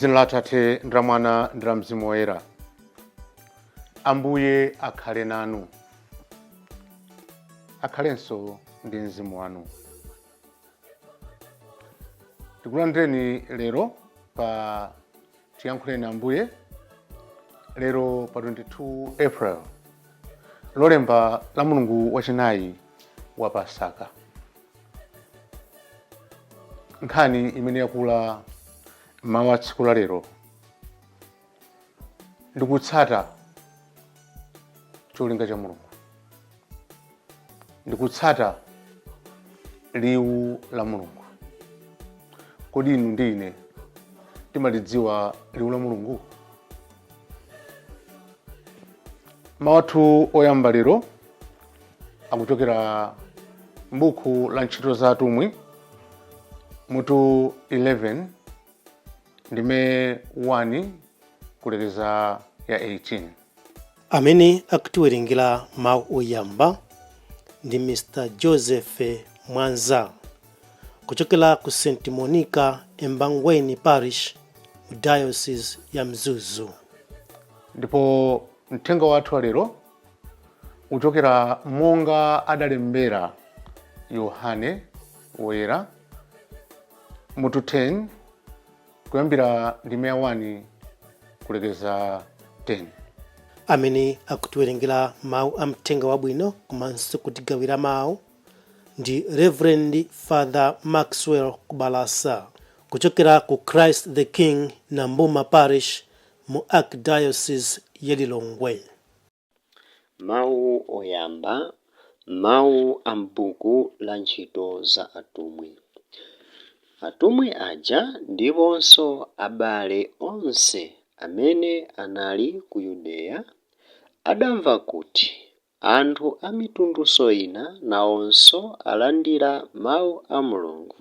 M'dzina la Atate ndi la Mwana ndi la Mzimu Woyera. Ambuye akhale nanu, akhalenso ndi mzimu wanu. Tikulandireni lero pa Tiyankhuleni Ambuye, lero pa 22 April, lolemba la mulungu wachinayi wa Pasaka. Nkhani imene yakula mmawa tsiku la lero ndikutsata cholinga cha Mulungu, ndikutsata liwu la Mulungu. Kodi inu ndi ine timalidziwa liwu la Mulungu? Mawu athu oyamba lero akuchokera m'buku la Ntchito za Atumwi, mutu 11, ndime 1 kulekeza ya 18. Amene akutiwerengera mawu oyamba ndi Mr Joseph Mwanza kuchokera ku St Monica Embangweni Parish mu Diocese ya Mzuzu. Ndipo mthenga wathu wa lero uchokera monga adalembera Yohane Woyera, mutu 10, kuyambira ndime ya 1 kulekeza 10. Amene akutiwerengera mawu a mthenga wabwino komanso kutigawira mawu ndi Reverend Father Maxwell Kubalasa kuchokera ku Christ the King Nambuma Parish mu Archdiocese ya Lilongwe. Mawu oyamba, Mawu a m'buku la Ntchito za Atumwi. Atumwi aja ndiponso abale onse amene anali ku Yudeya adamva kuti anthu a mitundunso ina nawonso alandira mau a Mulungu.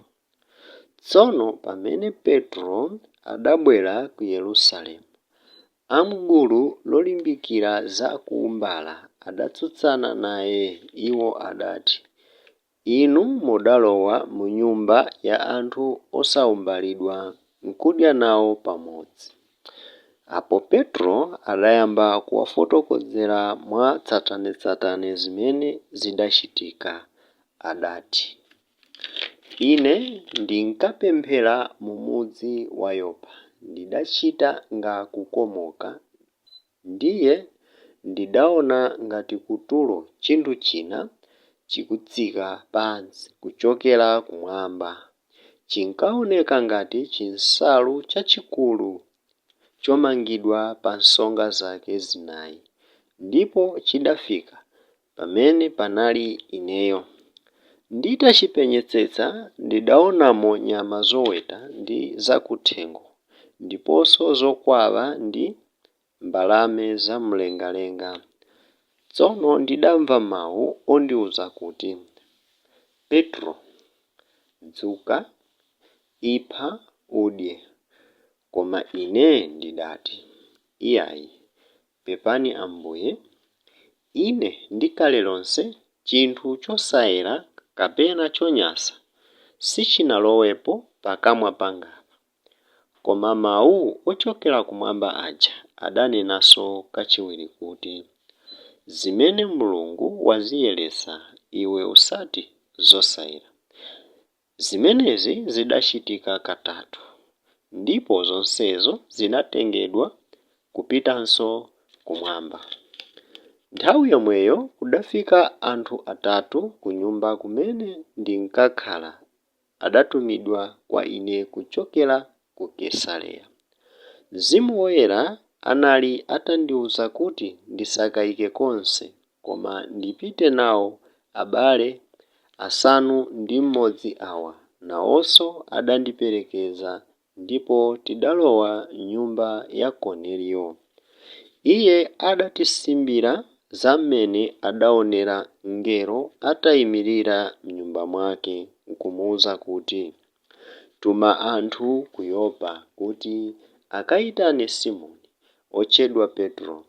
Tsono pamene Petro adabwera ku Yerusalemu, a m'gulu lolimbikira za kuumbala adatsutsana naye. Iwo adati, Inu mudalowa m'nyumba ya anthu osaumbalidwa nkudya nawo pamodzi. Apo Petro adayamba kuwafotokozera mwatsatanetsatane zimene zidachitika. Adati, Ine ndinkapemphera mu mudzi wa Yopa, ndidachita nga kukomoka. Ndiye ndidaona ngati kutulo chinthu china chikutsika pansi kuchokera kumwamba. Chinkaoneka ngati chinsalu chachikulu chomangidwa pa nsonga zake zinayi, ndipo chidafika pamene panali ineyo. Nditachipenyetsetsa ndidaonamo nyama zoweta ndi zakuthengo, ndiponso zokwawa ndi mbalame zamumlengalenga. Tsono ndidamva mau ondiwuza kuti, Petro, dzuka, ipha, udye. Koma ine ndidati, Iyayi, pepani Ambuye, ine ndi kale lonse chinthu chosayera kapena chonyansa sichinalowepo pakamwa pangapa. Koma mau ochokera kumwamba aja adanenanso kachiwiri kuti, Zimene Mulungu waziyeretsa, iwe usati zosayera. Zimenezi zidachitika katatu, ndipo zonsezo zinatengedwa kupitanso kumwamba. Nthawi yomweyo kudafika anthu atatu kunyumba kumene ndinkakhala adatumidwa kwa ine kuchokera ku Kesareya. Mzimu Woyera anali atandiwuza kuti ndisakayike konse, koma ndipite nawo abale 60 awa. Nawonso adandiperekeza ndipo tidalowa m'nyumba ya Korneliyo. Iye adatisimbira za m'mene adaonera mngelo ataimirira m'nyumba mwake nkumuuza kuti, Tuma anthu ku Yopa kuti akaitane Simoni, wotchedwa Petro.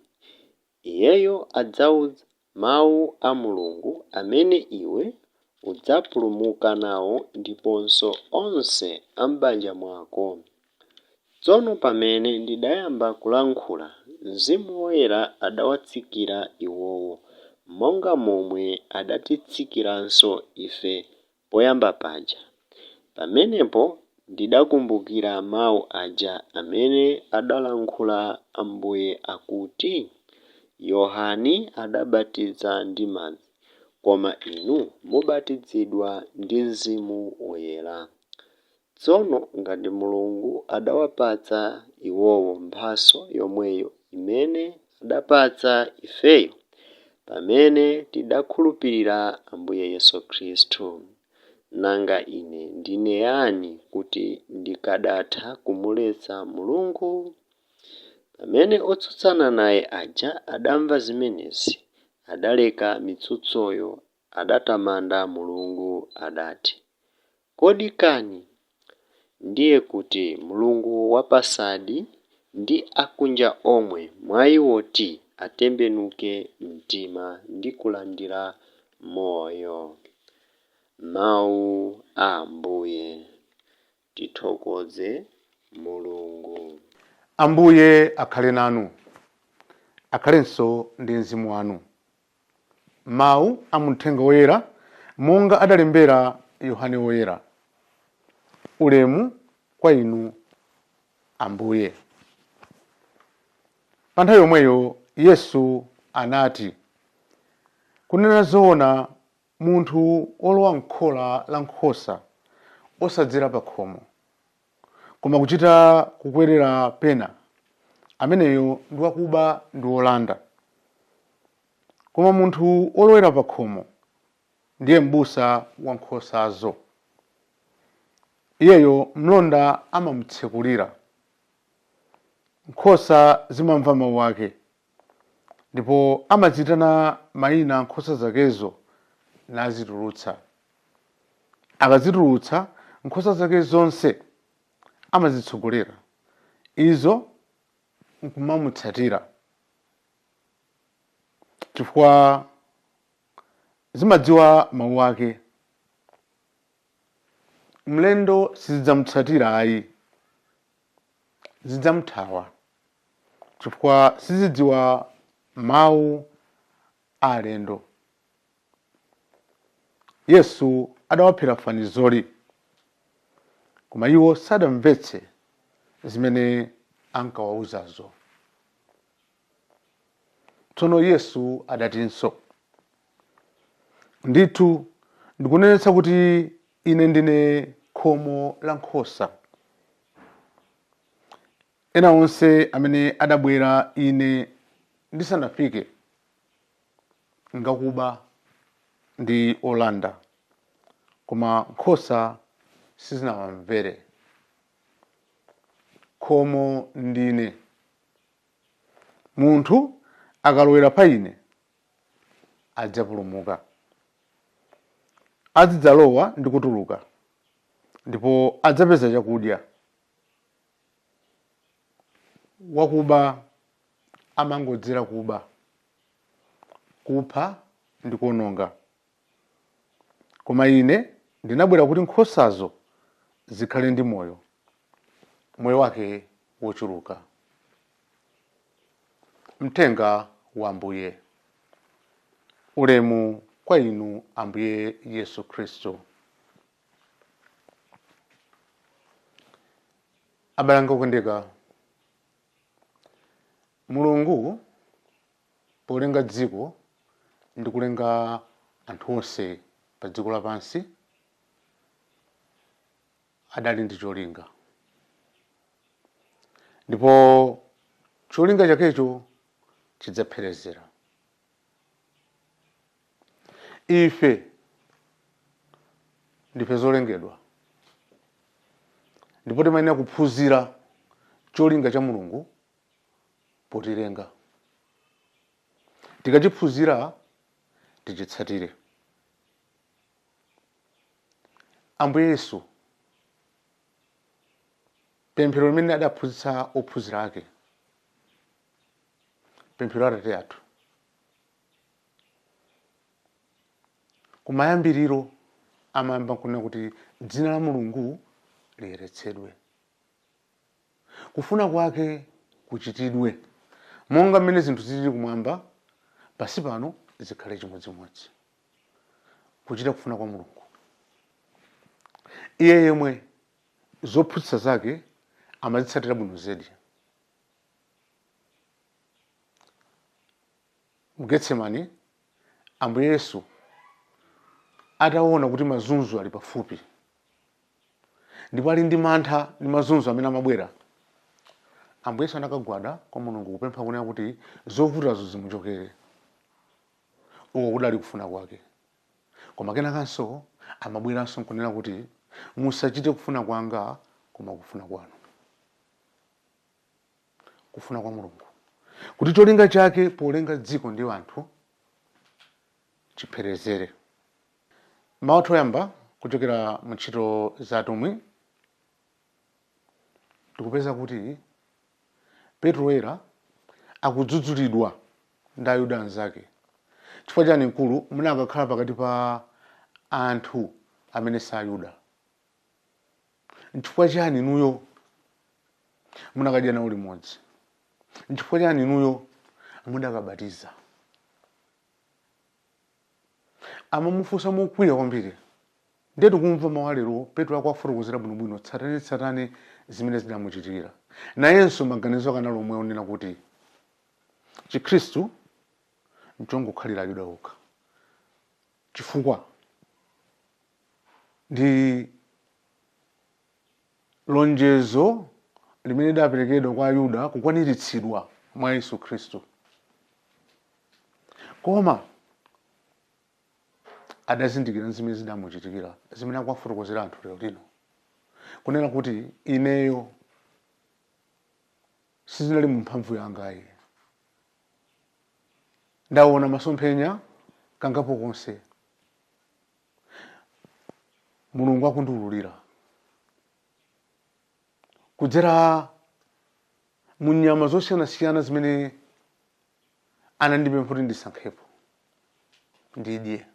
Iyeyo adzakuuza mau a Mulungu amene iwe udzapulumuka nawo ndiponso onse a m'banja mwako. Tsono pamene ndidayamba kulankhula, Mzimu Woyera adawatsikira iwowo, monga momwe adatitsikiranso ife poyamba paja. Pamenepo ndidakumbukira mau aja amene adalankhula Ambuye akuti, Yohane adabatiza ndi madzi, koma inu mubatizidwa ndi Mzimu Woyera. Tsono ngati Mulungu adawapatsa iwowo mphatso yomweyo imene adapatsa ifeyo pamene tidakhulupirira Ambuye Yesu Khristu, nanga ine ndine yani kuti ndikadatha kumuletsa Mulungu? Pamene otsutsana naye aja adamva zimenezi, adaleka mitsutsoyo, adatamanda Mulungu, adati, Kodi kani ndiye kuti Mulungu wapatsadi ndi akunja omwe mwayi woti atembenuke mtima ndi kulandira moyo? Mawu a Ambuye. Tithokoze Mulungu. Ambuye akhale nanu, akhalenso ndi mzimu wanu. Mawu a muthenga woyera monga adalembera Yohane Woyera. Ulemu kwa inu Ambuye. Pa nthawi yomweyo Yesu anati, Kunena zoona, munthu wolowa m'khola la nkhosa osadzera pa khomo, koma kuchita kukwerera pena, ameneyo ndi wakuba ndi wolanda. Koma munthu wolowera pa khomo ndiye m'busa wa nkhosazo. Iyeyo mlonda amamutsekulira. Nkhosa zimamva mawu ake, ndipo amazitana mayina nkhosa zakezo nazitulutsa. Akazitulutsa nkhosa zake zonse amazitsogolera, izo nkumamutsatira, chifukwa zimadziwa mawu ake. Mlendo sizidzamutsatira ayi, zidzamuthawa, chifukwa sizidziwa mawu a alendo. Yesu adawaphera fanizoli, koma iwo sadamvetse zimene ankawauzazo. Tsono Yesu adatinso, Ndithu ndikunenetsa kuti ine ndine khomo la nkhosa. Ena onse amene adabwera ine ndisanafike ngakuba ndi olanda, koma nkhosa sizinawamvere. Khomo ndine. Munthu akalowera pa ine adzapulumuka. Azidzalowa ndi kutuluka, ndipo adzapeza chakudya. Wakuba amangodzera kuba, kupha ndi kuononga. Koma ine ndinabwera kuti nkhosazo zikhale ndi moyo, moyo wake wochuluka. Mthenga wa Ambuye. Ulemu kwa inu Ambuye Yesu Khristu. Abale anga okondeka, Mulungu polenga dziko ndi kulenga anthu onse pa dziko lapansi adali ndi cholinga, ndipo cholinga chakecho chidzapherezera. Ife ndife zolengedwa, ndipo timayenera kuphunzira cholinga cha Mulungu potilenga. Tikachiphunzira tichitsatire. Ambuye Yesu pemphero limene adaphunzitsa ophunzira ake, pemphero la Atate athu, kumayambiriro amayamba kunena kuti dzina la Mulungu liyeretsedwe. Kufuna kwake kuchitidwe monga mmene zinthu zilili kumwamba, pansi pano zikhale chimodzimodzi. Kuchita kufuna kwa Mulungu. Iye yemwe zophunzitsa zake amazitsatira bwino zedi. Mu Getsemani, Ambuye Yesu ataona kuti mazunzo ali pafupi ndipo ali ndi mantha ndi mazunzo amene amabwera, Ambuye Yesu anakagwada kwa Mulungu kupempha kunena kuti zovutazo zimuchokere. Uko kudali kufuna kwake. Koma kenakanso amabweranso nkunena kuti musachite kufuna kwanga koma kufuna kwanu. Kufuna kwa Mulungu kuti cholinga chake polenga dziko ndi anthu chipherezere. Mawu athu oyamba kuchokera mu Ntchito za Atumwi tikupeza kuti Petro Woyera akudzudzulidwa ndi Ayuda anzake. Chifukwa chani mkulu munakakhala pakati pa anthu amene si Ayuda? Nchifukwa chani inuyo munakadya nawo limodzi? Nchifukwa chani inuyo mudakabatiza? Amamufunsa mokwiya kwambiri. Ndiye tikumva mawu alero Petro akuwafotokozera bwinobwino tsatanetsatane zimene zidamuchitikira. Nayenso maganizo ake anali omwe onena kuti Chikhristu nchongokhalira Ayuda okha, chifukwa ndi lonjezo limene lidaperekedwa kwa Ayuda kukwaniritsidwa mwa Yesu Khristu. Koma adazindikira zimene zidamuchitikira, zimene akuwafotokozera anthu lero lino, kunena kuti ineyo sizinali mu mphamvu yanga ayi, ndaona masomphenya kangapo konse Mulungu akundiululira kudzera mu nyama zosiyanasiyana zimene anandipempha kuti ndisankhepo ndidye.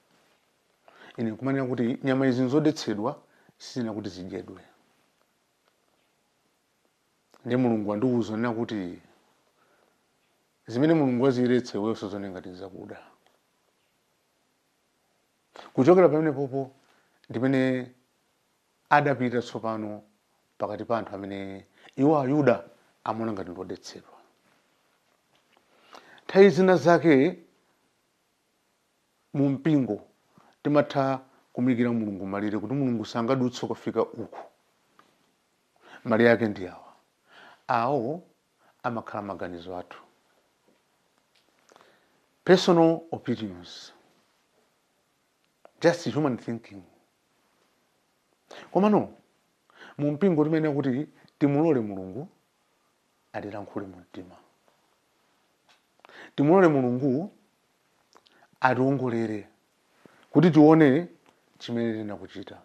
Ine nkumanena kuti nyama izi nzodetsedwa, siziyenera kuti zidyedwe. Ndiye Mulungu wandiwuza nena kuti zimene Mulungu waziyeretsa iweyo usazione ngati zakuda. Kuchokera pamenepopo ndimene adapita tsopano pakati pa anthu amene iwo Ayuda amaona ngati ndiodetsedwa. Nthawi zina zake mu mpingo timatha kumuyikira Mulungu malire kuti Mulungu sangadutse kufika uku, malire ake ndi awa. Awo amakhala maganizo athu, personal opinions, just human thinking. Komano mu mpingo timayenera kuti timulole Mulungu atilankhule mu mtima, timulole Mulungu ationgolere kuti tione chimene tiyenera kuchita.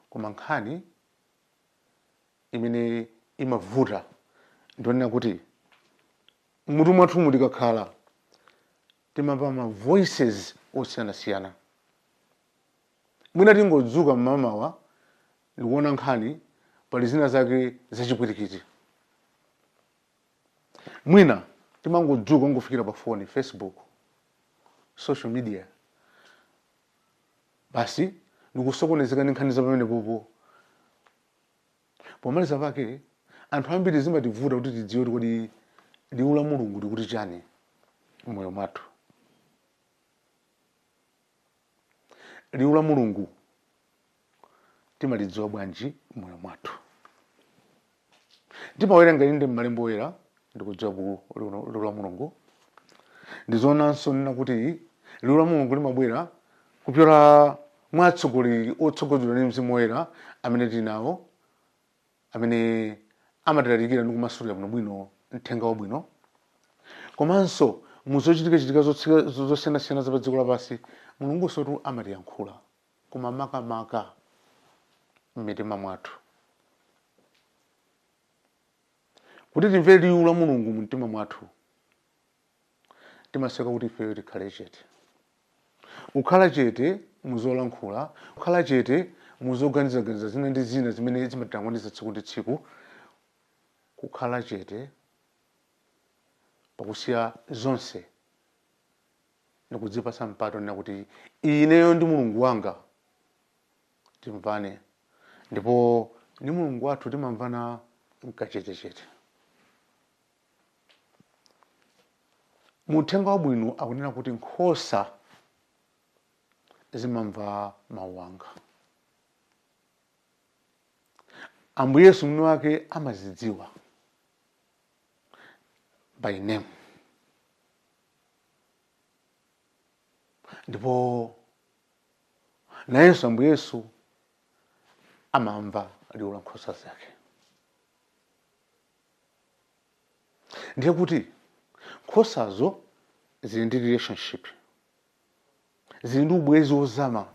Koma nkhani imene imavuta ndionena kuti mutu mwathumu tikakhala timamva ma voices osiyanasiyana. Mwina tingodzuka mmamawa ndikuona nkhani pali zina zake zachipwirikiti, mwina timangodzuka ungofikira pa foni, Facebook, social media, basi ndikusokonezeka ndi nkhani za pamenepopo. Pomaliza pake anthu ambiri zimativuta kuti tidziwe kuti kodi liwu la Mulungu likuti chani m'moyo mwathu. Liwu la Mulungu timalidziwa bwanji m'moyo mwathu? Timawerenga inde m'malemba oyera ndikudziwa buku liwu la Mulungu. Ndizoonanso nena kuti liwu la Mulungu limabwera kupyola mwa atsogoleri otsogozedwa ndi Mzimu Woyera amene tili nawo, amene amatilalikira ndi kumasulira bwinobwino mthenga wabwino, komanso mu zochitikachitika zosiyanasiyana za pa dziko lapansi Mulungunsotu amatiyankhula, koma makamaka m'mitima mwathu. Kuti timve liwu la Mulungu mu mtima mwathu, timasweka kuti ifeyo tikhale chete. Kukhala chete muzolankhula, kukhala chete muzoganizaganiza zina ndi zina zimene zimatitangwanitsa tsiku ndi tsiku. Kukhala chete pakusiya zonse ndikudzipatsa mpata nena kuti ineyo ndi Mulungu wanga timvane, ndipo ndi Mulungu wathu timamvana mkachetechete. Mu uthenga wabwino akunena kuti nkhosa zimamva mawu anga. Ambuye Yesu mwini wake amazidziwa by name, ndipo nayenso Ambuye Yesu amamva liwu la nkhosa zake. Ndiye kuti nkhosazo zili ndi relationship, zili ndi ubwenzi wozama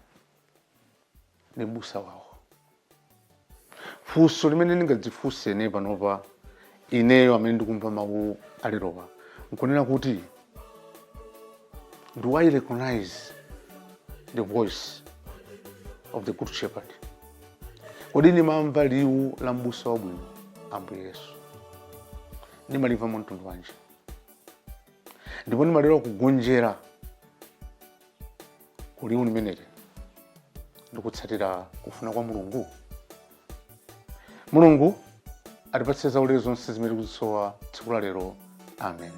ndi m'busa wawo. Funso limene ndingadzifunse ine panopa, ineyo amene ndikumva mawu alerowa, nkunena kuti do I recognize the voice of the good shepherd? Kodi ndimamva liwu la m'busa wabwino Ambuye Yesu? Ndimalimva mwa mtundu wanji? Ndipo ndimalera kugonjera ku liwu limeneli ndikutsatira kufuna kwa Mulungu? Mulungu atipatse zaulere zonse zimene tikuzisowa tsiku la lero. Amen.